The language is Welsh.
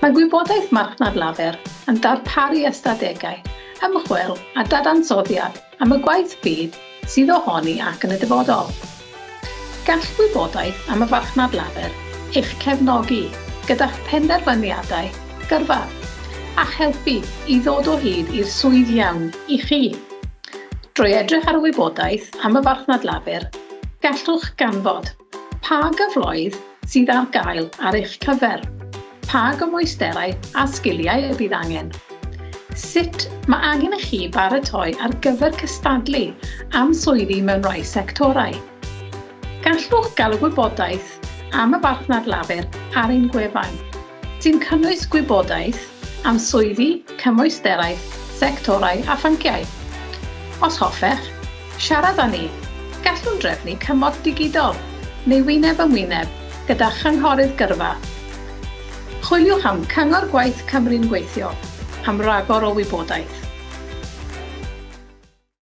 Mae gwybodaeth marchnad lafur yn darparu ystadegau, ymchwil a dadansoddiad am y gwaith byd sydd ohoni ac yn y dyfodol. Gall gwybodaeth am y farchnad lafur eich cefnogi gyda'ch penderfyniadau gyrfa, a'ch helpu i ddod o hyd i'r swydd iawn i chi. Drwy edrych ar y wybodaeth am y farchnad lafur, gallwch ganfod pa gyfleoedd sydd ar gael ar eich cyfer, pa gymwysterau a sgiliau y bydd angen, sut mae angen i chi baratoi ar gyfer cystadlu am swyddi mewn rhai sectorau. Gallwch gael y wybodaeth am y farchnad lafur ar ein gwefan, sy'n cynnwys gwybodaeth am swyddi, cymwysterau, sectorau a phynciau. Os hoffech, siarad â ni, gallwn drefnu cymorth digidol neu wyneb yn wyneb gyda chynghorydd gyrfa. Chwiliwch am Cyngor Gwaith Cymru'n Gweithio am ragor o wybodaeth.